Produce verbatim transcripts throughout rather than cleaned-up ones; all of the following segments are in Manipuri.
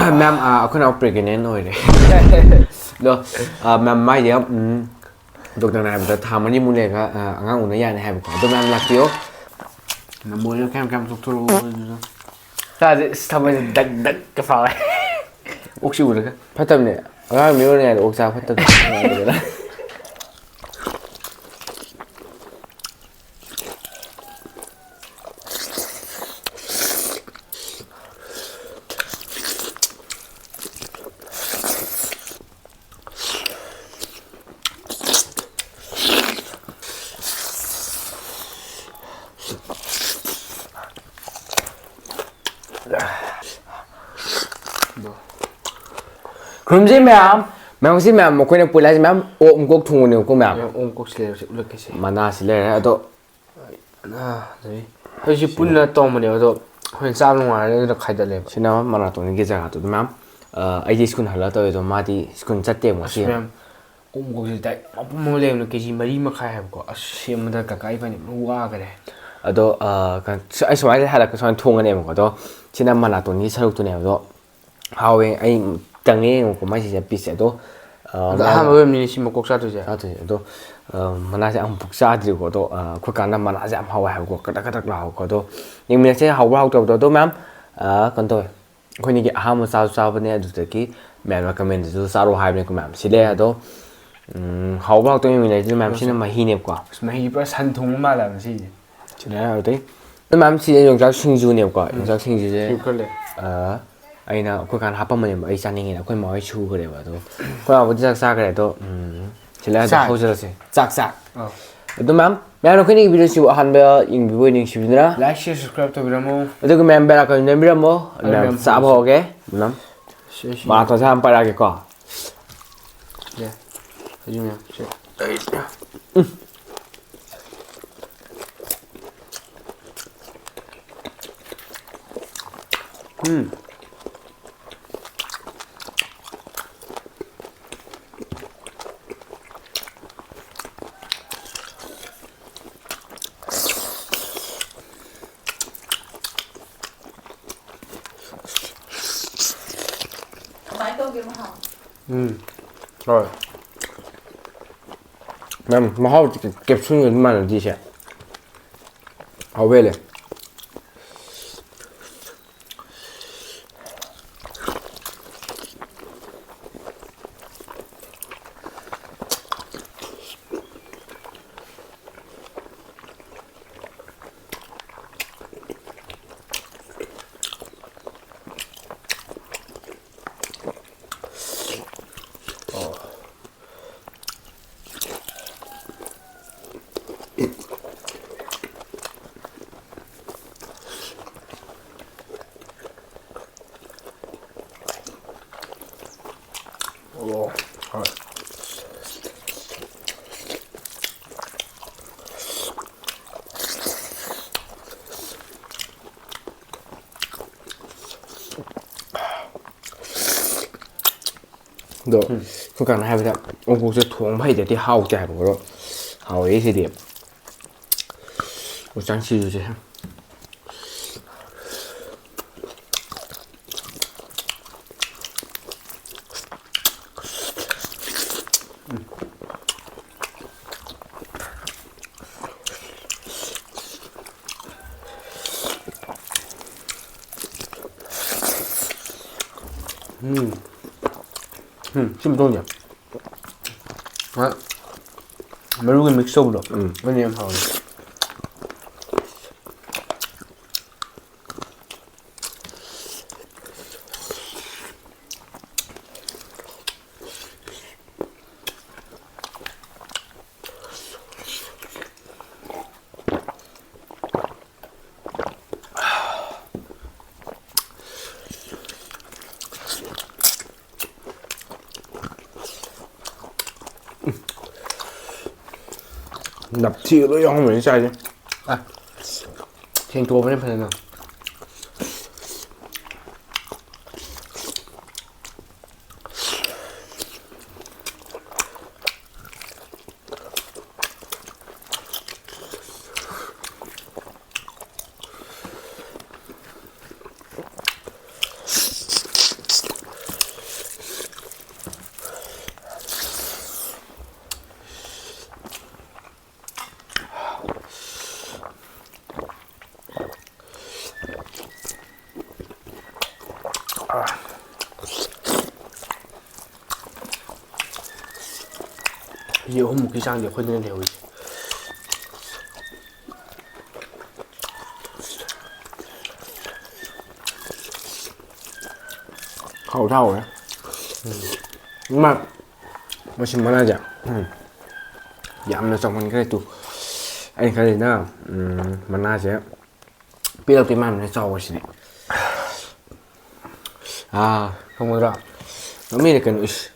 ꯃꯦꯝ, ꯑꯩꯈꯣꯏꯅ ꯄ꯭ꯔꯦꯒꯅꯦꯟ ꯑꯣꯏꯔꯦ꯫ ꯑꯗꯣ ꯃꯦꯝ, ꯃꯥꯏꯁꯦ ꯗꯣꯛꯇꯔꯅ ꯍꯥꯏꯕꯗ ꯊꯥ ꯃꯔꯤꯃꯨꯛ ꯂꯩꯔꯒ ꯑꯉꯥꯡ ꯎꯅ ꯌꯥꯅꯤ ꯍꯥꯏꯕꯀꯣ꯫ ꯑꯗꯣ ꯃꯦꯝ, ꯂꯥꯛꯄꯤꯌꯣ꯫ ꯅꯝꯕꯣꯜꯗ ꯀꯌꯥꯝ ꯀꯌꯥꯝ ꯆꯣꯛꯊꯣꯔꯛꯑꯣ ꯑꯗꯨꯗ꯫ ꯆꯥꯁꯦ, ꯏꯁ, ꯊꯃꯣꯏꯁꯦ ꯗꯛ ꯗꯛꯀ ꯐꯥꯎꯋꯦ꯫ ꯑꯣꯛꯁꯤ ꯎꯔꯒ꯫ ꯐꯠꯇꯕꯅꯦ꯫ ꯑꯉꯥꯡ ꯃꯤꯔꯣꯟꯅꯤꯡꯉꯥꯏꯗ ꯑꯣꯛ ꯆꯥꯕ ꯐꯠꯇꯕꯅꯦ꯫ ꯈꯨꯔꯨꯝꯖꯩ ꯃꯌꯥꯝ꯫ ꯃꯌꯥꯝꯁꯤ ꯃꯌꯥꯝ, ꯃꯈꯣꯏꯅ ꯄꯨꯜꯂꯦ ꯍꯥꯏꯁꯦ ꯃꯌꯥꯝ, ꯑꯣꯛ ꯃꯀꯣꯛ ꯊꯣꯡꯕꯅꯦꯕꯀꯣ ꯃꯌꯥꯝ꯫ ꯃꯌꯥꯝ ꯑꯣꯛ ꯃꯀꯣꯛꯁꯤ ꯂꯩꯔꯦ, ꯍꯧꯖꯤꯛ ꯎꯠꯂꯛꯀꯦꯁꯦ꯫ ꯃꯅꯥꯁꯤ ꯂꯩꯔꯦ, ꯑꯗꯣ ꯑꯅꯥ, ꯂꯩ꯫ ꯍꯧꯖꯤꯛ ꯄꯨꯟꯅ ꯇꯣꯡꯕꯅꯦꯕ, ꯑꯗꯣ ꯑꯩꯈꯣꯏꯅ ꯆꯥꯕ ꯅꯨꯡꯉꯥꯏꯔꯦ ꯑꯗꯨꯅ ꯈꯥꯏꯗꯠꯂꯦꯕ꯫ ꯁꯤꯅ ꯃꯅꯥꯇꯣꯟꯒꯤ ꯖꯒꯥꯗꯨꯗ ꯃꯌꯥꯝ꯫ ꯑ, ꯑꯩꯗꯤ ꯁ꯭ꯀꯨꯜ ꯍꯜꯂꯛꯑ ꯇꯧꯋꯦ, ꯑꯗꯣ ꯃꯥꯗꯤ ꯁ꯭ꯀꯨꯜ ꯆꯠꯇꯦ ꯑꯁ ꯉꯁꯤ꯫ ꯃꯌꯥꯝ, ꯑꯣꯛ ꯃꯀꯣꯛꯁꯤ ꯗꯥꯏꯔꯦꯛ ꯃꯄꯨꯝ ꯑꯃ ꯂꯩꯕꯅ ꯀꯦ ꯖꯤ ꯃꯔꯤ ꯃꯈꯥꯏ ꯍꯥꯏꯕꯀꯣ꯫ ꯑꯁ, ꯁꯦꯝꯕꯗ ꯀꯀꯥ ꯏꯕꯥꯅꯤ ꯂꯣꯏ ꯋꯥꯈꯔꯦ꯫ ꯑꯗꯣ, ꯑ, ꯀ-, ꯁ-, ꯑꯩ ꯁꯨꯃꯥꯏꯅ ꯍꯜꯂꯛꯄ ꯁꯨꯃꯥꯏꯅ ꯊꯣꯡꯒꯅꯦꯕꯀꯣ꯫ ꯑꯗꯣ ꯁꯤꯅ ꯃꯅꯥꯇꯣꯟꯒꯤ ꯁꯔꯨꯛꯇꯨꯅꯦꯕ꯫ ꯑꯗꯣ ꯍꯥꯎꯋꯦ, ꯑꯩ ꯇꯪꯉꯦ, ꯌꯦꯡꯉꯨꯀꯣ ꯃꯥꯏꯁꯤꯁꯦ ꯄꯤꯁꯁꯦ꯫ ꯑꯗꯣ, ꯑ, ꯑꯗꯣ ꯃꯥ-, ꯑꯍꯥꯟꯕ ꯑꯣꯏꯔꯝꯅꯤꯅꯦ ꯁꯤ ꯃꯀꯣꯛ ꯆꯥꯗꯣꯏꯁꯦ꯫ ꯆꯥꯗꯣꯏꯁꯦ꯫ ꯑꯗꯣ, ꯑ, ꯃꯅꯥꯁꯦ ꯑꯃꯨꯛꯐꯥꯎ ꯆꯥꯗ꯭ꯔꯤꯀꯣ꯫ ꯑꯗꯣ, ꯑ, ꯑꯩꯈꯣꯏ ꯀꯥꯟꯗ ꯃꯅꯥꯁꯦ ꯌꯥꯝ ꯍꯥꯎꯋꯦ ꯍꯥꯏꯕꯀꯣ, ꯀꯗꯛ ꯀꯗꯛ ꯂꯥꯎꯕꯀꯣ꯫ ꯑꯗꯣ ꯌꯦꯡꯃꯤꯟꯅꯁꯦ, ꯍꯥꯎꯕ꯭ꯔꯥ ꯍꯥꯎꯇꯕꯗꯣ꯫ ꯑꯗꯣ ꯃꯌꯥꯝ, ꯑ, ꯀꯩꯅꯣ ꯇꯧꯋꯦ, ꯑꯩꯈꯣꯏꯅꯤꯒꯤ ꯑꯍꯥꯟꯕ ꯆꯥꯁꯨ ꯆꯥꯕꯅꯦ, ꯑꯗꯨꯗꯒꯤ ꯃꯌꯥꯝꯅ ꯀꯃꯦꯟꯗꯁꯨ ꯆꯥꯔꯣ ꯍꯥꯏꯕꯅꯦꯀꯣ ꯃꯌꯥꯝ꯫ ꯁꯤ ꯂꯩ꯫ ꯑꯗꯣ, ꯎꯝ, ꯍꯥꯎꯕ꯭ꯔꯥ ꯍꯥꯎꯇꯕ ꯌꯦꯡꯃꯤꯟꯅꯁꯤꯗ ꯃꯌꯥꯝ꯫ ꯁꯤꯅ ꯃꯍꯤꯅꯦꯕꯀꯣ꯫ ꯑꯁ, ꯃꯍꯤꯁꯦ ꯄꯨꯔꯥ ꯁꯟ ꯊꯣꯡꯕ ꯃꯥꯜꯂꯦ ꯍꯥꯏꯕ ꯁꯤꯁꯦ꯫ ꯁꯤꯅ ꯑꯗꯨꯗꯩ ꯑꯗꯨ ꯃꯌꯥꯝ ꯁꯤꯁꯦ ꯌꯣꯡꯆꯥꯛ ꯁꯤꯡꯖꯨꯅꯦꯕꯀꯣ꯫ ꯎꯝ꯫ ꯌꯣꯡꯆꯥꯛ ꯁꯤꯡꯖꯨꯁꯦ, ꯁꯤ ꯈꯔ ꯂꯩ꯫ ꯑ, ꯑꯩꯅ ꯑꯩꯈꯣꯏ ꯀꯥꯟꯗ ꯍꯥꯞꯄꯝꯕꯅꯦꯕ, ꯑꯩ ꯆꯥꯅꯤꯡꯉꯦꯅ꯫ ꯑꯩꯈꯣꯏ ꯃꯥ ꯍꯣꯏ ꯁꯨꯈ꯭ꯔꯦꯕ꯫ ꯑꯗꯣ ꯑꯩꯈꯣꯏ ꯃꯥꯕꯨꯗꯤ ꯆꯥꯛ ꯆꯥꯈ꯭ꯔꯦ꯫ ꯑꯗꯣ, ꯎꯝ, ꯁꯤ ꯂꯩꯔꯦ꯫ ꯑꯗꯣ ꯆꯥꯛ꯫ ꯍꯧꯖꯔꯁꯦ꯫ ꯆꯥꯛ, ꯆꯥꯛ꯫ ꯑꯧ꯫ ꯑꯗꯨ ꯃꯌꯥꯝ, ꯃꯌꯥꯝ ꯑꯩꯈꯣꯏꯅ ꯚꯤꯗꯤꯑꯣꯁꯤꯕꯨ ꯑꯍꯥꯟꯕ ꯌꯦꯡꯕꯤꯕ ꯑꯣꯏꯅ ꯅꯨꯡꯁꯤꯕꯤꯗꯨꯅ like, share, subscribe ꯇꯧꯕꯤꯔꯝꯃꯣ꯫ ꯑꯗꯨꯒ ꯃꯌꯥꯝ bell icon ꯅꯝꯕꯤꯔꯝꯃꯣ꯫ ꯑꯗꯨ ꯃꯌꯥꯝ ꯃꯌꯥꯝ ꯆꯥꯕ ꯍꯧꯔꯁꯤ꯫ ꯍꯧꯔꯒꯦ꯫ ꯃꯌꯥꯝ ꯁꯤ, ꯁꯤ꯫ ꯃꯥ ꯇꯣꯟꯁꯥ ꯌꯥꯝ ꯄꯥꯏꯔꯛꯑꯒꯦꯀꯣ꯫ ꯌꯥ꯫ ꯍꯧꯖꯤꯛ ꯃꯌꯥꯝ ꯁꯤ꯫ ꯎꯝ꯫ ꯀꯃꯥꯏꯅ ꯇꯧꯒꯦ ꯃꯍꯥꯎ? ꯎꯝ꯫ ꯍꯣꯏ꯫ ꯃꯦꯝ, ꯃꯍꯥꯎ ꯀꯦꯞꯁꯨꯜꯒ ꯑꯗꯨꯝ ꯃꯥꯟꯅꯗꯦ ꯁꯦ꯫ ꯍꯥꯎꯕ ꯍꯦꯜꯂꯦ꯫ ꯑꯣ, ꯍꯣꯏ꯫ ꯑꯗꯣ ꯎꯝ꯫ ꯑꯩꯈꯣꯏ ꯀꯥꯟꯅ ꯍꯥꯏꯕꯗ ꯑꯣꯛꯁꯦ ꯊꯣꯡꯕ ꯍꯩꯇ꯭ꯔꯗꯤ ꯍꯥꯎꯇꯦ ꯍꯥꯏꯕꯀꯣ꯫ ꯑꯗꯣ ꯍꯥꯎꯔꯦ ꯁꯤꯗꯤ꯫ ꯎꯆꯥꯡ ꯁꯤꯡꯖꯨꯁꯦ꯫ ꯎꯝ꯫ ꯎꯝ, ꯁꯤ ꯃꯇꯣꯡꯁꯦ꯫ ꯍꯣꯏ꯫ ꯃꯔꯨꯒ mix ꯇꯧꯕꯗꯣ꯫ ꯎꯝ꯫ ꯑꯗꯨꯅ ꯌꯥꯝ ꯍꯥꯎꯋꯦ꯫ ꯅꯞꯊꯤꯒ ꯂꯣꯏ ꯌꯥꯎꯔꯝꯃꯅꯤ ꯆꯥꯏꯁꯦ꯫ ꯑ, ꯁꯦꯡꯇꯣꯛꯑꯕꯅꯦ ꯐꯖꯅ꯫ ꯀꯦ ꯖꯤ ꯑꯍꯨꯝꯃꯨꯛꯀꯤ ꯆꯥꯡꯗꯤ ꯑꯩꯈꯣꯏꯗꯅ ꯂꯩꯍꯧꯔꯤꯁꯦ꯫ ꯍꯥꯎꯗꯤ ꯍꯥꯎꯋꯦ꯫ ꯏꯃꯥ, ꯃꯁꯤ ꯃꯅꯥꯁꯦ ꯌꯥꯝꯅ ꯆꯥꯎꯃꯟꯈ꯭ꯔꯦ꯫ ꯇꯨ, ꯑꯩꯅ ꯈꯜꯂꯤꯅ, ꯎꯝ, ꯃꯅꯥꯁꯦ ꯄꯤꯔꯛꯇꯣꯏ ꯃꯥꯟꯕꯅꯦ ꯆꯥꯎꯕꯁꯤꯗꯤ꯫ ꯑꯥ, ꯈꯪꯒꯗ꯭ꯔꯥ? ꯃꯃꯤꯡꯅ ꯀꯩꯅꯣ, ꯏꯁ꯫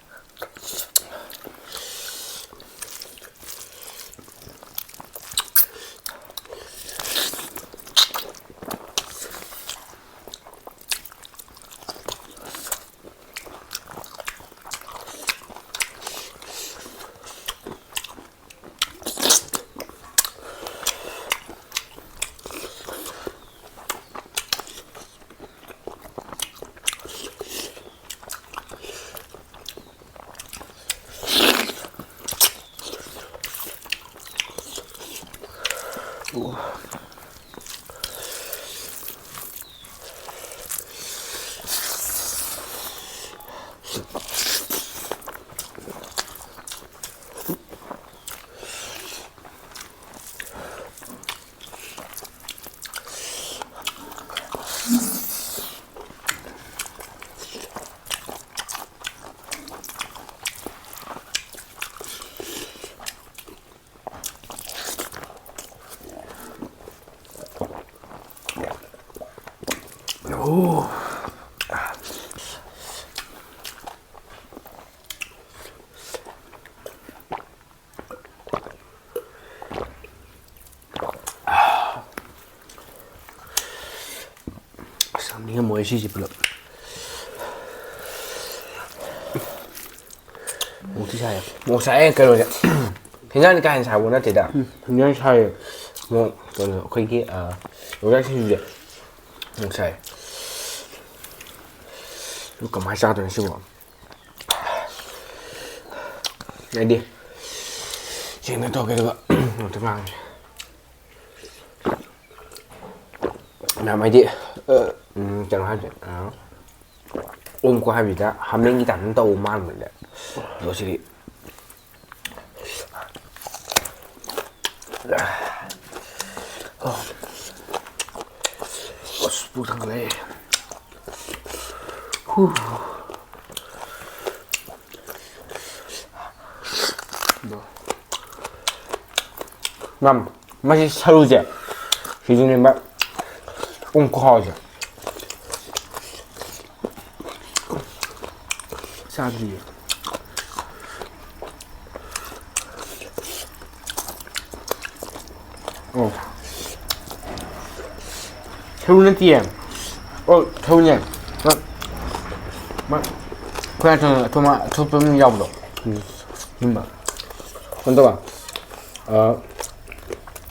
ꯑꯁ, ꯌꯥꯝ ꯅꯤꯡꯉꯝꯃꯣꯏ ꯁꯤꯁꯦ ꯄꯨꯂꯞ꯫ ꯃꯣꯛꯇꯤ ꯁꯥꯏꯌꯦ꯫ ꯃꯣꯛ ꯁꯥꯏꯌꯦ ꯀꯩꯅꯣꯁꯦ꯫ ꯍꯤꯟꯖꯥꯡꯗꯤ ꯀꯥ ꯍꯦꯟꯅ ꯁꯥꯕ ꯅꯠꯇꯦꯗ꯫ ꯎꯝ, ꯍꯤꯟꯖꯥꯡ ꯁꯥꯏꯌꯦ꯫ ꯃꯣꯛ ꯀꯩꯅꯣ ꯑꯩꯈꯣꯏꯒꯤ, ꯑ, ꯌꯣꯡꯆꯥꯛ ꯁꯤꯡꯖꯨꯁꯦ꯫ ꯃꯣꯛ ꯁꯥꯏ꯫ ꯑꯗꯨ ꯀꯃꯥꯏꯅ ꯆꯥꯗꯣꯏꯅꯣ ꯁꯤꯕꯣ? ꯑꯩꯗꯤ ꯁꯦꯡꯅ ꯇꯧꯒꯦ ꯑꯗꯨꯒ ꯑꯝꯇ ꯉꯥꯡꯒꯦ꯫ ꯃꯌꯥꯝ ꯍꯥꯏꯗꯤ, ꯑ, ꯎꯝ, ꯀꯩꯅꯣ ꯍꯥꯏꯁꯦ, ꯑ, ꯑꯣꯝꯀꯣ ꯍꯥꯏꯕꯁꯤꯗ ꯍꯥꯃꯦꯡꯒꯤ ꯇꯥꯏꯞꯇ ꯇꯧꯕ ꯃꯥꯟꯕꯅꯦ꯫ ꯑꯗꯣ ꯁꯤꯗꯤ ꯑꯁ, ꯄꯨꯛ ꯊꯟꯒꯠꯂꯦ꯫ ꯍꯨ꯫ ꯉꯝ꯫ ꯃꯁꯤ ꯁꯔꯨꯁꯦ, ꯁꯤꯁꯨꯅꯦꯕ ꯄꯨꯡ ꯈꯨꯍꯥꯎꯁꯦ꯫ ꯆꯥꯗ꯭ꯔꯤꯌꯦ꯫ ꯑꯣ꯫ ꯁꯔꯨ ꯅꯠꯇꯤꯌꯦ꯫ ꯑꯣ, ꯁꯔꯨꯅꯦ꯫ ꯃ-, ꯃ-, ꯑꯩꯈꯣꯏ ꯑꯊꯣꯝ-, ꯑꯊꯣꯝ-, ꯑꯊꯣꯠꯄ ꯑꯃ ꯌꯥꯎꯕꯗꯣ꯫ ꯎꯝ꯫ ꯑꯗꯨꯝꯕ꯫ ꯀꯩꯅꯣ ꯇꯧꯕ꯫ ꯑ,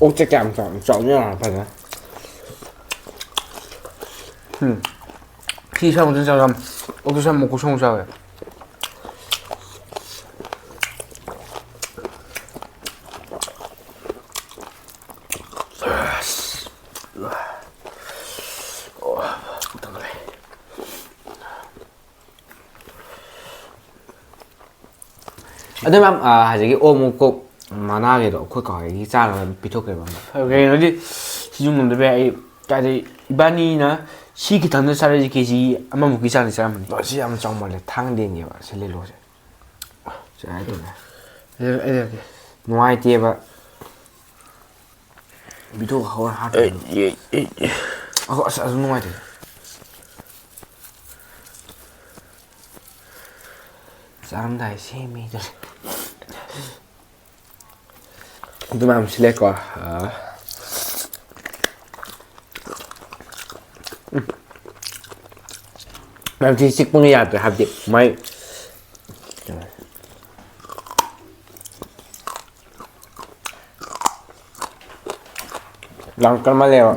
ꯑꯣꯛꯁꯦ ꯀꯌꯥꯝ ꯆꯥꯎ-, ꯆꯥꯎꯅ ꯌꯥꯝ ꯐꯖꯅ꯫ ꯎꯝ꯫ ꯁꯤ ꯁꯥꯃꯨꯗꯨꯅ ꯆꯥꯎ ꯌꯥꯝ-, ꯑꯣꯛꯇꯨ ꯁꯥꯃꯨ ꯈꯨꯁꯥꯃꯨ ꯆꯥꯎꯋꯦ꯫ ꯑꯗꯨ ꯃꯌꯥꯝ, ꯑ, ꯍꯧꯖꯤꯛꯀꯤ ꯑꯣꯛ ꯃꯀꯣꯛ ꯃꯅꯥꯒꯤꯗꯣ ꯑꯩꯈꯣꯏ ꯀꯥ ꯍꯣꯏꯒꯤ ꯆꯥꯅꯕ ꯄꯤꯊꯣꯛꯈ꯭ꯔꯦꯕ ꯑꯃ꯫ ꯀꯩꯅꯣꯗꯤ ꯁꯤꯁꯨ ꯉꯝꯗꯕ ꯌꯥꯏ꯫ ꯑꯩ ꯀꯥꯏꯗꯩ ꯏꯕꯥꯅꯤꯅ ꯁꯤ ꯈꯤꯇꯪꯗ ꯆꯥꯔꯗꯤ ꯀꯦ ꯖꯤ ꯑꯃꯃꯨꯛꯀꯤ ꯆꯥꯡꯗꯤ ꯆꯥꯔꯝꯃꯅꯤ꯫ ꯃꯁꯤ ꯌꯥꯝ ꯆꯥꯎꯃꯜꯂꯦ꯫ ꯊꯥꯡ ꯂꯦꯟꯒꯦꯕ꯫ ꯁꯤ ꯂꯦꯟꯂꯣꯁꯦ꯫ ꯁꯤ ꯍꯥꯏꯗꯣꯏꯅꯦ꯫ ꯑꯩ, ꯑꯩ ꯂꯦꯟꯒꯦ꯫ ꯅꯨꯡꯉꯥꯏꯇꯦꯕ꯫ ꯚꯤꯗꯤꯑꯣ ꯍꯧꯔ ꯍꯥꯠꯇꯣꯏꯅꯦ꯫ ꯑꯦ, ꯑꯦ, ꯑꯦ꯫ ꯑꯍꯣ, ꯑꯁ, ꯑꯗꯨ ꯅꯨꯡꯉꯥꯏꯇꯦ꯫ ꯆꯥꯔꯝꯗꯥꯏ ꯁꯦꯝꯃꯤꯗꯨꯅꯤ꯫ ꯑꯗꯨ ꯃꯌꯥꯝ ꯁꯤꯜꯂꯦꯀꯣ꯫ ꯑꯥ꯫ ꯎꯝ꯫ ꯃꯌꯥꯝ ꯁꯤ ꯆꯤꯛꯄꯅ ꯌꯥꯗ꯭ꯔꯦ, ꯍꯥꯏꯕꯗꯤ ꯃꯥꯏ ꯌꯥꯝ ꯀꯟꯃꯜꯂꯦꯕ꯫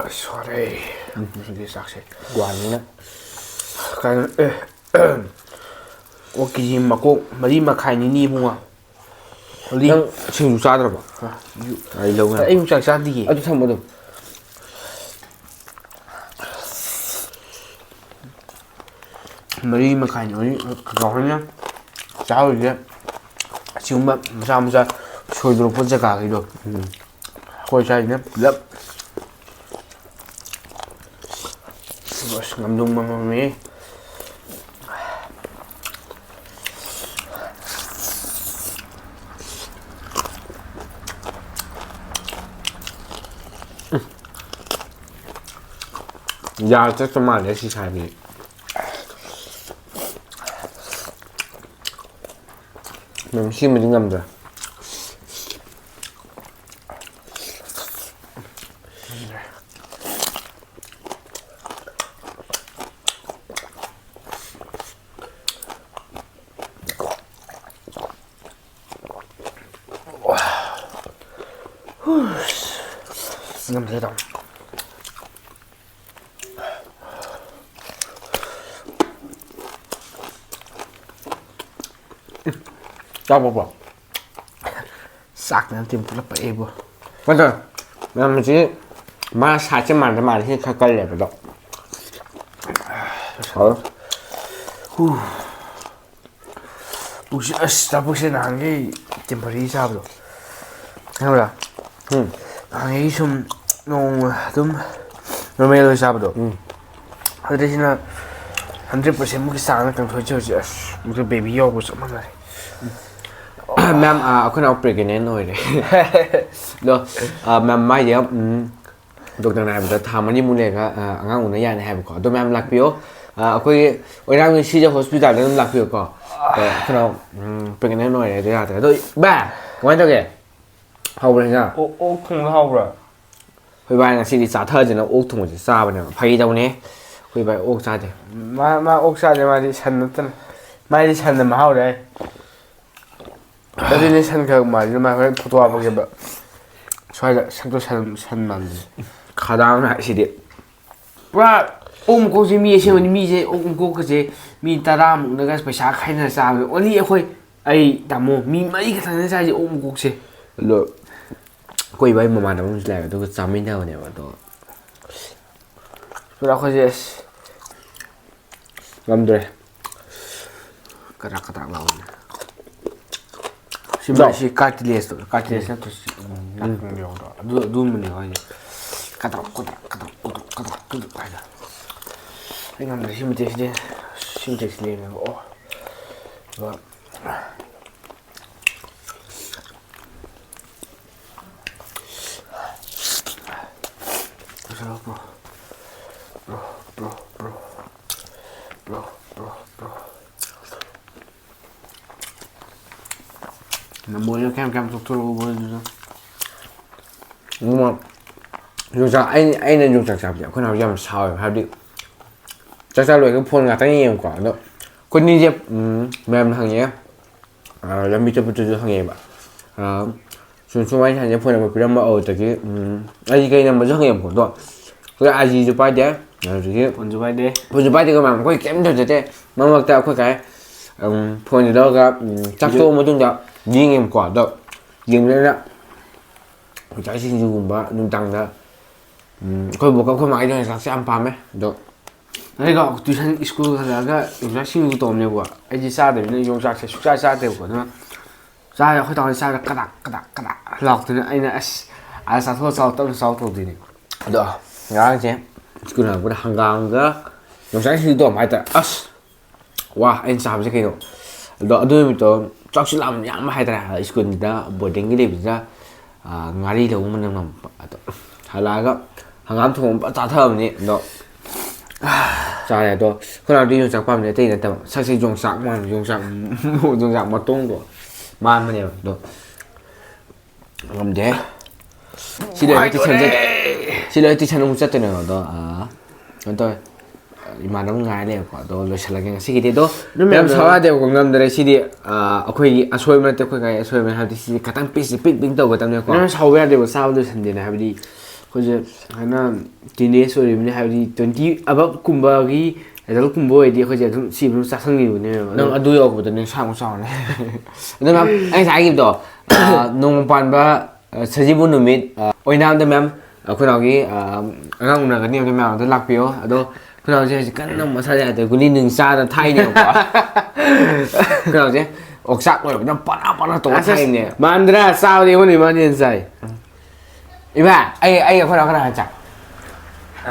ꯑꯁ, ꯋꯥꯔꯦ꯫ ꯎꯝ, ꯉꯁꯤꯗꯤ ꯆꯥꯛꯁꯦ꯫ ꯋꯥꯅꯤꯅ꯫ ꯀꯩꯅꯣ, ꯑꯦ, ꯑꯣ, ꯀꯦ ꯖꯤ ꯃꯀꯣꯛ ꯃꯔꯤ ꯃꯈꯥꯏꯅꯤꯅꯦ ꯏꯕꯨꯡꯉꯣ꯫ ꯅꯪ ꯁꯤꯡꯖꯨ ꯆꯥꯗ꯭ꯔꯕꯣ? ꯑꯩ ꯂꯧ ꯉꯥꯏ꯫ ꯑꯩ ꯌꯣꯡꯆꯥꯛ ꯆꯥꯗꯤꯌꯦ꯫ ꯑꯗꯨ ꯊꯝꯃꯣ ꯑꯗꯨꯝ꯫ ꯃꯔꯤ ꯃꯈꯥꯏꯅꯤ ꯍꯧꯖꯤꯛ ꯀꯀꯥ ꯍꯣꯏꯅ ꯆꯥꯍꯧꯔꯤꯁꯦ꯫ ꯑꯁꯤꯒꯨꯝꯕ ꯃꯆꯥ ꯃꯆꯥ ꯁꯣꯏꯗꯣꯔꯛꯄ ꯖꯒꯥꯈꯩꯗꯣ꯫ ꯎꯝ꯫ ꯑꯩꯈꯣꯏ ꯁ꯭ꯋꯥꯏꯁꯤꯅ ꯄꯨꯂꯞ꯫ ꯑꯁ, ꯉꯝꯗꯧ ꯃꯃꯝꯃꯦ꯫ ꯌꯥ ꯆꯠꯄ ꯃꯥꯜꯂꯦ ꯁꯤ ꯁꯥꯏꯕꯁꯦ꯫ ꯃꯦꯝ, ꯁꯤꯃꯗꯤ ꯉꯝꯗ꯭ꯔꯦ꯫ ꯉꯝꯗ꯭ꯔꯦ, ꯇꯥꯃꯣ꯫ ꯆꯥꯎ, ꯄꯣꯛꯄ꯫ ꯆꯥꯛꯅ ꯅꯠꯇꯦ, ꯄꯨꯂꯞ ꯄꯛꯑꯦꯕꯣ꯫ ꯅꯠꯇ꯭ꯔ, ꯃꯌꯥꯝꯁꯤ ꯃꯥ ꯁꯥꯏꯠꯁꯦ ꯃꯥꯟꯗ ꯃꯥꯜꯂꯦ, ꯁꯤ ꯈꯔ ꯀꯜꯂꯦꯕ ꯑꯗꯣ꯫ ꯍꯥꯎ꯫ ꯍꯨ꯫ ꯄꯨꯛꯁꯦ, ꯑꯁ, ꯆꯥ ꯄꯨꯛꯁꯦ ꯅꯍꯥꯟꯈꯩ temporary ꯆꯥꯕꯗꯣ, ꯈꯪꯕ꯭ꯔꯥ? ꯎꯝ꯫ ꯅꯍꯥꯟꯈꯩ ꯁꯨꯝ ꯅꯣꯡꯃ ꯑꯗꯨꯝ normal ꯑꯣꯏ ꯆꯥꯕꯗꯣ꯫ ꯎꯝ꯫ ꯑꯗꯨꯗꯩꯁꯤꯅ hundred percent ꯃꯨꯛꯀꯤ ꯆꯥꯡꯗ ꯀꯪꯊꯣꯛꯏꯁꯦ ꯍꯧꯖꯤꯛ꯫ ꯑꯁ, ꯃꯗꯨ baby ꯌꯥꯎꯕ ꯆꯞ ꯃꯥꯟꯅꯔꯦ꯫ ꯃꯦꯝ, ꯑ, ꯑꯩꯈꯣꯏ ꯅꯥꯎ pregnant ꯑꯣꯏꯔꯦ꯫ ꯑꯗꯣ, ꯑ, ꯃꯦꯝ, ꯃꯥꯏꯁꯦ, ꯎꯝ, doctorꯅ ꯍꯥꯏꯕꯗ ꯊꯥ ꯃꯔꯤꯃꯨꯛ ꯂꯩꯔꯒ, ꯑ, ꯑꯉꯥꯡ ꯎꯅ ꯌꯥꯅꯤ ꯍꯥꯏꯕꯀꯣ꯫ ꯑꯗꯣ ꯃꯌꯥꯝ ꯂꯥꯛꯄꯤꯌꯣ꯫ ꯑ, ꯑꯩꯈꯣꯏꯒꯤ ꯑꯣꯏꯔꯥꯡꯒꯤ ꯁꯤꯖ hospitalꯗ ꯑꯗꯨꯝ ꯂꯥꯛꯄꯤꯌꯨꯀꯣ꯫ ꯑ, ꯑꯩꯈꯣꯏ ꯅꯥꯎ, ꯎꯝ, pregnant ꯑꯣꯏꯔꯦ, ꯑꯗꯨ ꯌꯥꯗ꯭ꯔꯦ꯫ ꯑꯗꯣ, ꯚꯥꯏ, ꯀꯃꯥꯏꯅ ꯇꯧꯒꯦ? ꯍꯥꯎꯕ꯭ꯔꯥ ꯍꯦꯟꯖꯥꯡ? ꯑꯣ-, ꯑꯣꯛ ꯊꯣꯡꯕ ꯍꯥꯎꯕ꯭ꯔꯥ? ꯑꯩꯈꯣꯏ ꯚꯥꯏ ꯉꯁꯤꯗꯤ ꯆꯥꯊꯁꯤꯅ ꯑꯣꯛ ꯊꯣꯡꯕꯁꯦ ꯆꯥꯕꯅꯦꯕ꯫ ꯐꯥꯒꯤ ꯇꯧꯕꯅꯦ꯫ ꯑꯩꯈꯣꯏ ꯚꯥꯏ ꯑꯣꯛ ꯆꯥꯗꯦ꯫ ꯃꯥ, ꯃꯥ ꯑꯣꯛ ꯆꯥꯗꯦ, ꯃꯥꯗꯤ ꯁꯟ ꯅꯠꯇꯅ꯫ ꯃꯥꯗꯤ ꯁꯟꯅ ꯃꯍꯥꯎꯔꯦ ꯍꯥꯏ꯫ ꯑꯗꯨꯅꯦ ꯁꯟ ꯈꯔ ꯃꯥꯜꯂꯤ, ꯃꯥ ꯍꯣꯔꯦꯟ photo ꯍꯥꯞꯄꯛꯀꯦꯕ꯫ ꯁ꯭ꯋꯥꯏꯗ ꯁꯛꯇꯣ ꯁꯟ, ꯁꯟ ꯃꯥꯜꯂꯤ꯫ ꯈꯗꯥꯡꯅ ꯁꯤꯗꯤ꯫ ꯄꯨꯔꯥ ꯑꯣꯛ ꯃꯀꯣꯛꯁꯦ ꯃꯤ ꯑꯁꯦꯡꯕꯅꯤ, ꯃꯤꯁꯦ ꯑꯣꯛ ꯃꯀꯣꯛꯀꯁꯦ ꯃꯤ ꯇꯔꯥꯃꯨꯛꯅꯒ ꯄꯩꯁꯥ ꯈꯥꯏꯅꯔ ꯆꯥꯕꯅꯦ꯫ Only ꯑꯩꯈꯣꯏ ꯑꯩ ꯇꯥꯃꯣ ꯃꯤ ꯃꯔꯤ ꯈꯛꯇꯪꯅꯦ ꯆꯥꯏꯁꯦ ꯑꯣꯛ ꯃꯀꯣꯛꯁꯦ꯫ ꯑꯗꯣ ꯑꯩꯈꯣꯏ ꯏꯕꯥꯏ ꯃꯃꯥꯟꯅꯕ ꯑꯃꯁꯨ ꯂꯥꯛꯑꯦ, ꯑꯗꯨꯒ ꯆꯥꯃꯤꯟꯅꯕꯅꯦꯕ꯫ ꯑꯗꯣ ꯄꯨꯔꯥ ꯑꯩꯈꯣꯏꯁꯦ ꯑꯁ ꯉꯝꯗ꯭ꯔꯦ꯫ ꯀꯗ꯭ꯔꯥꯛ ꯀꯗ꯭ꯔꯥꯛ ꯂꯥꯎꯕꯅꯦ꯫ ꯁꯤ ꯆꯥꯎ꯫ ꯁꯤ ꯀꯥꯔꯇꯤꯂꯦꯖꯇꯣ, ꯀꯥꯔꯇꯤꯂꯦꯖ ꯅꯠꯇ꯭ꯔꯣ ꯁꯤ? ꯎꯝ, ꯅꯥꯀꯣꯡꯗ ꯌꯥꯎꯕꯗꯣ꯫ ꯑꯗꯨ, ꯑꯗꯨꯒꯨꯝꯕꯅꯦꯕ ꯍꯥꯏꯁꯦ꯫ ꯀꯗ꯭ꯔꯥꯛ ꯀꯗ꯭ꯔꯥꯛ ꯀꯗ꯭ꯔꯥꯛ ꯀꯗ꯭ꯔꯥꯛ ꯀꯗ꯭ꯔꯥꯛ ꯀꯗ꯭ꯔꯥꯛ ꯍꯥꯏꯗꯣ꯫ ꯑꯩ ꯉꯝꯗ꯭ꯔꯦ ꯁꯤ ꯃꯇꯦꯛꯁꯤꯗꯤ꯫ ꯁꯤ ꯃꯇꯦꯛꯁꯤ ꯂꯦꯝꯃꯦꯕ꯫ ꯑꯣ꯫ ꯑꯗꯨꯒ ꯅꯝꯕꯣꯜꯗ ꯀꯌꯥꯝ ꯀꯌꯥꯝ ꯇꯣꯛꯊꯣꯔꯛꯎ ꯕꯣꯜꯗꯨꯗ꯫ ꯅꯣꯡꯃ ꯌꯣꯡꯆꯥꯛ, ꯑꯩ-, ꯑꯩꯅ ꯌꯣꯡꯆꯥꯛ ꯆꯥꯕꯁꯦ ꯑꯩꯈꯣꯏ ꯅꯥꯎꯁꯦ ꯌꯥꯝ ꯁꯥꯎꯋꯦꯕ꯫ ꯍꯥꯏꯕꯗꯤ ꯆꯥꯛ ꯆꯥ ꯂꯣꯏꯔꯒ ꯐꯣꯟ ꯉꯥꯛꯇꯪ ꯌꯦꯡꯉꯨꯀꯣ꯫ ꯑꯗꯣ ꯑꯩꯈꯣꯏꯅꯤꯁꯦ, ꯎꯝ, ꯃꯌꯥꯝꯅ ꯍꯪꯉꯦ꯫ ꯑ, ꯂꯝꯕꯤ ꯆꯠꯄꯗꯁꯨ ꯍꯪꯉꯛꯑꯦꯕ꯫ ꯑ, ꯁꯨꯝ ꯁꯨꯃꯥꯏꯅ ꯁꯥꯟꯅꯁꯦ, ꯐꯣꯟ ꯅꯝꯕꯔ ꯄꯤꯔꯝꯕ ꯑꯗꯨꯗꯒꯤ, ꯎꯝ, ꯑꯩꯗꯤ ꯀꯩ ꯅꯝꯕꯔꯁꯨ ꯍꯪꯉꯛꯑꯦꯕꯀꯣ꯫ ꯑꯗꯣ ꯑꯩꯈꯣꯏ ꯑꯥꯏ ꯖꯤꯁꯨ ꯄꯥꯏꯗꯦ, ꯑꯗꯨꯗꯒꯤ ꯐꯣꯟꯁꯨ ꯄꯥꯏꯗꯦ꯫ ꯐꯣꯟꯁꯨ ꯄꯥꯏꯗꯦ, ꯀꯃꯥꯏꯅ ꯑꯩꯈꯣꯏ ꯀꯩꯝ ꯇꯧꯖꯗꯦ꯫ ꯃꯔꯛ ꯃꯔꯛꯇ ꯑꯩꯈꯣꯏ ꯀꯥꯏ, ꯎꯝ, ꯐꯣꯟꯁꯦ ꯂꯧꯔꯒ, ꯎꯝ, ꯆꯥꯛ ꯇꯣꯛꯑ ꯃꯇꯨꯡꯗ ꯌꯦꯡꯉꯦꯕꯀꯣ꯫ ꯑꯗꯣ ꯌꯦꯡꯕꯗꯅ ꯌꯣꯡꯆꯥꯛ ꯁꯤꯡꯖꯨꯒꯨꯝꯕ ꯅꯨꯡꯗꯥꯡꯗ, ꯎꯝ, ꯑꯩꯈꯣꯏ ꯕꯣꯛꯀ ꯑꯩꯈꯣꯏ ꯃꯥꯒꯤꯗꯤ ꯌꯣꯡꯆꯥꯛꯁꯦ ꯌꯥꯝ ꯄꯥꯝꯃꯦ꯫ ꯑꯗꯣ ꯑꯩꯒ ꯇ꯭ꯌꯨꯁꯟ ꯁ꯭ꯀꯨꯜ ꯍꯜꯂꯛꯑꯒ ꯌꯣꯡꯆꯥꯛ ꯁꯤꯡꯖꯨ ꯇꯧꯕꯅꯦꯕꯀꯣ꯫ ꯑꯩꯗꯤ ꯆꯥꯗꯕꯅꯤꯅ ꯌꯣꯡꯆꯥꯛꯁꯦ ꯁꯨꯡꯆꯥ ꯆꯥꯗꯦꯕꯀꯣ꯫ ꯑꯗꯨꯅ ꯆꯥꯔꯦ, ꯑꯩꯈꯣꯏ ꯇꯥꯃꯣꯗꯤ ꯆꯥꯔꯒ ꯀꯗꯥꯛ ꯀꯗꯥꯛ ꯀꯗꯥꯛ ꯂꯥꯎꯔꯛꯇꯅ ꯑꯩꯅ, "ꯑꯁ, ꯑꯥꯗ ꯆꯥꯊꯣꯛꯑ ꯆꯥꯎ, ꯇꯞꯅ ꯆꯥꯎ" ꯇꯧꯗꯣꯏꯅꯦ꯫ ꯑꯗꯣ ꯉꯔꯥꯡꯁꯦ ꯁ꯭ꯀꯨꯜ ꯍꯜꯂꯛꯄꯗ ꯍꯪꯒꯥꯝꯒ ꯌꯣꯡꯆꯥꯛ ꯁꯤꯡꯖꯨ ꯇꯧꯔꯝꯕ ꯍꯥꯏꯇꯥꯔꯦ꯫ ꯑꯁ! ꯋꯥ! ꯑꯩꯅ ꯆꯥꯕꯁꯦ ꯀꯩꯅꯣ꯫ ꯑꯗꯣ ꯑꯗꯨ ꯅꯨꯃꯤꯠꯇꯣ ꯆꯥꯛꯁꯨ ꯂꯥꯝꯕ ꯌꯥꯝꯕ ꯍꯥꯏꯇꯥꯔꯦ꯫ ꯁ꯭ꯀꯨꯜꯗ ꯕꯣꯔꯗꯤꯡꯒꯤ ꯂꯩꯕꯁꯤꯗ, ꯑ, ꯉꯥꯔꯤ ꯂꯧꯕ ꯃꯅꯝ ꯅꯝꯃꯛꯄ꯫ ꯑꯗꯣ ꯍꯜꯂꯛꯑꯒ ꯍꯪꯒꯥꯝ ꯊꯣꯡꯕ ꯐꯖꯅ ꯆꯥꯊꯕꯅꯤ꯫ ꯑꯗꯣ ꯆꯥꯔꯦ꯫ ꯑꯗꯣ ꯑꯩꯈꯣꯏ ꯅꯥꯎꯗꯤ ꯌꯣꯡꯆꯥꯛ ꯄꯥꯝꯃꯤꯗꯤ ꯑꯇꯩ ꯅꯠꯇꯕ, ꯁꯛꯁꯦ ꯌꯣꯡꯆꯥꯛ ꯃꯥꯟꯕ, ꯌꯣꯡꯆꯥꯛ, ꯌꯣꯡꯆꯥꯛ ꯃꯇꯣꯡꯗꯣ ꯃꯥꯟꯕꯅꯦꯕ꯫ ꯑꯗꯣ ꯉꯝꯗꯦ꯫ ꯁꯤ ꯂꯣꯏꯔꯒ ꯇꯨꯏꯁꯟ ꯆꯠ-, ꯅꯨꯡꯉꯥꯏꯗꯣꯔꯦ꯫ ꯁꯤ ꯂꯣꯏꯔꯒ ꯇꯨꯏꯁꯟ ꯑꯃꯨꯛ ꯆꯠꯇꯣꯏꯅꯦꯕ꯫ ꯑꯗꯣ, ꯑ, ꯀꯩꯅꯣ ꯇꯧꯋꯦ꯫ ꯏꯃꯥꯟꯅꯕ ꯉꯥꯏꯔ ꯂꯩꯕꯀꯣ꯫ ꯑꯗꯣ ꯂꯣꯏꯁꯤꯜꯂꯒꯦ ꯉꯁꯤꯒꯤꯗꯤ꯫ ꯑꯗꯣ ꯑꯗꯨꯝ ꯃꯌꯥꯝ ꯌꯥꯝꯅ ꯁꯥꯎ ꯌꯥꯗꯦꯕꯀꯣ, ꯉꯝꯗꯔꯦ ꯁꯤꯗꯤ꯫ ꯑ, ꯑꯩꯈꯣꯏꯒꯤ ꯑꯁꯣꯏꯕ ꯅꯠꯇꯦ, ꯑꯩꯈꯣꯏ ꯉꯥꯏ ꯑꯁꯣꯏꯕꯅꯦ꯫ ꯍꯥꯏꯕꯗꯤ ꯁꯤꯗꯤ ꯈꯤꯇꯪ ꯄꯤꯛꯁꯤ ꯄꯤꯛ ꯄꯤꯛ ꯇꯧꯒꯗꯕꯅꯦꯀꯣ꯫ ꯅꯪ ꯁꯥꯎꯕ ꯌꯥꯗꯦꯕ, ꯆꯥꯕ ꯂꯣꯏꯁꯟꯗꯦꯅ꯫ ꯍꯥꯏꯕꯗꯤ ꯑꯩꯈꯣꯏꯁꯦ ꯁꯨꯃꯥꯏꯅ teenage ꯑꯣꯏꯔꯤꯕꯅꯤ, ꯍꯥꯏꯕꯗꯤ twenty above ꯀꯨꯝꯕꯒꯤ ꯑꯦꯗꯜꯀꯨꯝꯕ ꯑꯣꯏꯔꯗꯤ ꯑꯩꯈꯣꯏꯁꯦ ꯑꯗꯨꯝ ꯁꯤ ꯑꯗꯨꯝ ꯆꯥꯁꯟꯈꯤꯕꯅꯦꯕ꯫ ꯅꯪ ꯑꯗꯨ ꯌꯧꯔꯛꯄꯗꯅꯦ ꯁꯥꯡꯕ ꯆꯥꯎꯔꯅꯤ꯫ ꯑꯗꯣ ꯃꯦꯝ, ꯑꯩ ꯉꯁꯥꯏ ꯍꯥꯏꯈꯤꯕꯗꯣ, ꯑ, ꯅꯣꯡꯃ ꯄꯥꯟꯕ, ꯑ, ꯁꯖꯤꯕꯨ ꯅꯨꯃꯤꯠ, ꯑ, ꯑꯣꯏꯅꯥꯝꯗ ꯃꯦꯝ, ꯑꯩꯈꯣꯏ ꯅꯥꯎꯒꯤ, ꯑ, ꯑꯉꯥꯡ ꯎꯅꯒꯅꯤ ꯍꯥꯏꯕꯗꯣ ꯃꯌꯥꯝ ꯑꯗꯨ ꯂꯥꯛꯄꯤꯌꯣ꯫ ꯑꯗꯣ ꯑꯩꯈꯣꯏ ꯅꯥꯎꯁꯦ ꯍꯧꯖꯤꯛ ꯀꯟꯅ ꯃꯁꯥ ꯌꯥꯗ꯭ꯔꯦ, ꯒꯨꯂꯤ ꯅꯨꯡ ꯆꯥꯗꯅ ꯊꯥꯏꯅꯦꯕꯀꯣ꯫ ꯑꯩꯈꯣꯏ ꯅꯥꯎꯁꯦ ꯑꯣꯛꯆꯥꯛ ꯂꯣꯏꯔꯕꯅꯤꯅ ꯄꯅꯥ ꯄꯅꯥ ꯇꯧꯔ ꯑꯁ, ꯑꯁ, ꯊꯥꯏꯅꯦ꯫ ꯃꯥꯟꯗ꯭ꯔꯥ? ꯆꯥꯕꯗꯤ ꯑꯩꯉꯣꯟꯗ ꯏꯃꯥꯅ ꯍꯦꯟꯅ ꯆꯥꯏ꯫ ꯏꯃꯥ, ꯑꯩ, ꯑꯩ ꯑꯩꯈꯣꯏ ꯅꯥꯎ ꯀꯅꯥ ꯆꯥꯏ?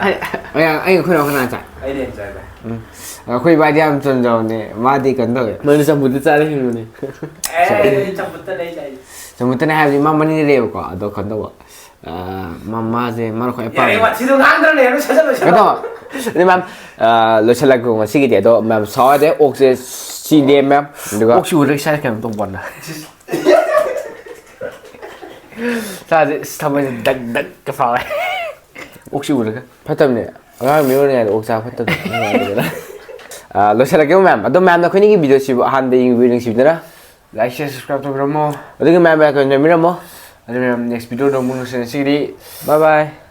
ꯑꯩ, ꯑꯩ ꯑꯩꯈꯣꯏ ꯅꯥꯎ ꯀꯅꯥ ꯆꯥꯏ? ꯑꯩꯅ ꯍꯦꯟꯅ ꯆꯥꯏ ꯚꯥꯏ꯫ ꯎꯝ꯫ ꯑꯩꯈꯣꯏ ꯏꯕꯥꯗꯤ ꯌꯥꯝ ꯆꯝꯖꯕꯅꯦ, ꯃꯥꯗꯤ ꯀꯩꯅꯣ ꯇꯧꯋꯦ꯫ ꯃꯥꯗꯤ ꯆꯝꯐꯨꯠꯇ ꯆꯥꯔ ꯍꯤꯡꯕꯅꯦ꯫ ꯑꯦ, ꯑꯩ ꯆꯝꯐꯨꯠꯇꯅꯦ ꯑꯩ ꯆꯥꯏꯁꯦ꯫ ꯆꯝꯐꯨꯠꯇꯅꯦ ꯍꯥꯏꯕꯗꯤ ꯃꯥ ꯃꯅꯤꯡꯗ ꯂꯩꯌꯦꯕꯀꯣ, ꯑꯗꯣ ꯀꯩꯅꯣ ꯇꯧꯕ꯫ ꯑ, ꯃꯥ, ꯃꯥꯁꯦ ꯃꯥꯅ ꯈ꯭ꯋꯥꯏ ꯌꯥꯔꯦ, ꯑꯄꯥꯝꯕ꯫ ꯋꯥꯊꯤꯗꯣ ꯉꯥꯡꯗ꯭ꯔꯅꯦ, ꯑꯗꯨ ꯁꯠ ꯁꯠ ꯂꯣꯏꯁꯜꯂꯣ꯫ ꯀꯩꯅꯣ ꯇꯧꯕ꯫ ꯑꯗꯨ ꯃꯦꯝ, ꯑ, ꯂꯣꯏꯁꯤꯜꯂꯛꯀꯦꯀꯣ ꯉꯁꯤꯒꯤꯗꯤ꯫ ꯑꯗꯣ ꯃꯦꯝ ꯁꯥꯎꯔꯗꯤ ꯑꯣꯛꯁꯦ ꯁꯤꯗꯦ ꯃꯦꯝ꯫ ꯑꯗꯨꯒ ꯑꯣꯛꯁꯤ ꯎꯔꯒ ꯏꯁꯥꯁꯦ ꯀꯩꯅꯣ ꯇꯧꯕ ꯋꯥꯅ꯫ ꯏꯁꯥꯁꯦ ꯏꯁ ꯊꯃꯣꯏꯁꯦ ꯗꯛ ꯗꯛꯀ ꯐꯥꯎꯋꯦ꯫ ꯑꯣꯛꯁꯤ ꯎꯔꯒ꯫ ꯐꯠꯇꯕꯅꯦ꯫ ꯑꯉꯥꯡ ꯃꯤ ꯑꯣꯏꯔꯤꯉꯩꯗ ꯑꯣꯛ ꯆꯥꯕ ꯐꯠꯇꯕꯅꯦ꯫ ꯑ, ꯂꯣꯏꯁꯤꯜꯂꯛꯀꯦꯀꯣ ꯃꯦꯝ꯫ ꯑꯗꯣ ꯃꯦꯝꯅ ꯑꯩꯈꯣꯏꯅꯤꯒꯤ ꯚꯤꯗꯤꯑꯣꯁꯤꯕꯨ ꯑꯍꯥꯟꯕ ꯌꯦꯡꯕꯤꯕ ꯅꯨꯡꯁꯤꯕꯤꯗꯅ like, share, subscribe ꯇꯧꯕꯤꯔꯝꯃꯣ꯫ ꯑꯗꯨꯒ ꯃꯌꯥꯝ ꯃꯌꯥꯝ ꯀꯩꯅꯣ ꯇꯧꯕꯤꯔꯝꯃꯣ꯫ ꯑꯗꯨ ꯃꯌꯥꯝ next video ꯗ ꯑꯃꯨꯛ ꯅꯨꯡꯁꯤꯅꯁꯤꯒꯤꯗꯤ bye bye꯫